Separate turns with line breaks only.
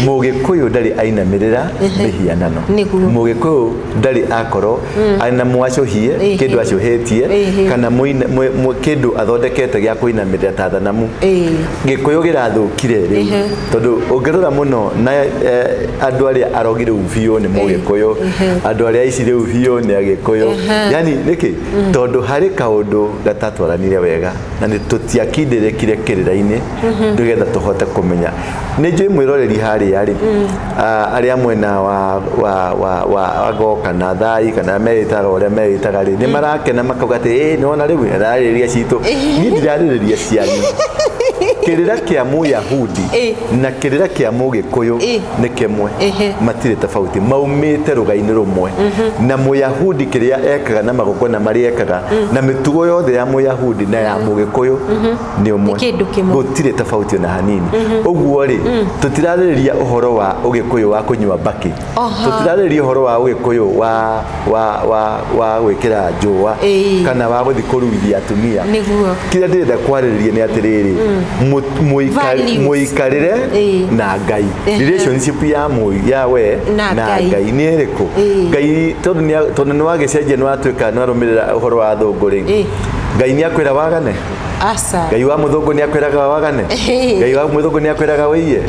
Mũgĩkũyũ ndarĩ ainamĩrĩra mĩhianano. Mũgĩkũyũ ndarĩ akorwo arĩ na mwacũhie, kĩndũ acũhĩtie, kana kĩndũ athondekete gĩa kũinamĩrĩra ta thanamu. Gĩkũyũ gĩrathũkire rĩu, tondũ ũngĩrora mũno na andũ arĩa arogi rĩu biũ nĩ Mũgĩkũyũ, andũ arĩa aici rĩu biũ nĩ Agĩkũyũ. Yani nĩkĩ? Tondũ harĩ kaũndũ gatatwaranire wega na nĩ tũtiakindĩrĩkire kĩrĩra-inĩ nĩgetha tũhote kũmenya. Nĩ njũĩ mwĩroreri harĩa rĩ, arĩa mwena wa ago kana thai kana meĩtaga ũrĩa meĩtaga rĩ, nĩ marakena makauga atĩ ĩ nĩwona rĩu ararĩrĩria citũ. Niĩ ndirarĩrĩria cianyu. Kĩrĩra kĩa Mũyahudi na kĩrĩra kĩa Mũgĩkũyũ nĩ kĩmwe. Matirĩ tofauti, maumĩte rũgai-inĩ rũmwe. Na Mũyahudi kĩrĩa ekaga na magongona marĩa ekaga na mĩtugo yothe ya Mũyahudi na ya Mũgĩkũyũ nĩ ũmwe.
Nĩ kĩndũ kĩmwe.
Gũtirĩ tofauti ona hanini. Ũguo rĩ, tũtirarĩrĩria ũhoro wa Ũgĩkũyũ wa kũnyua mbakĩ. Tũtirarĩrĩria ũhoro wa Ũgĩkũyũ wa gwĩkĩra njũa kana wa gũthiĩ kũruithia atumia. Kĩrĩa ndĩrenda kwarĩrĩria nĩ atĩrĩrĩ,
Values.
mũikarĩre na Ngai, relationship ya we
na
na
Ngai.
Ngai nĩ ĩrĩkũ? Ngai tondũ nĩ wagĩcenjia, nĩ watuĩka nĩ warũmĩrĩra ũhoro wa thũngũ rĩ, Ngai nĩ akwĩra wagane?
Aca.
Ngai wa mũthũngũ nĩ akwĩraga wagane? Ngai wa mũthũngũ nĩ akwĩraga wĩiye?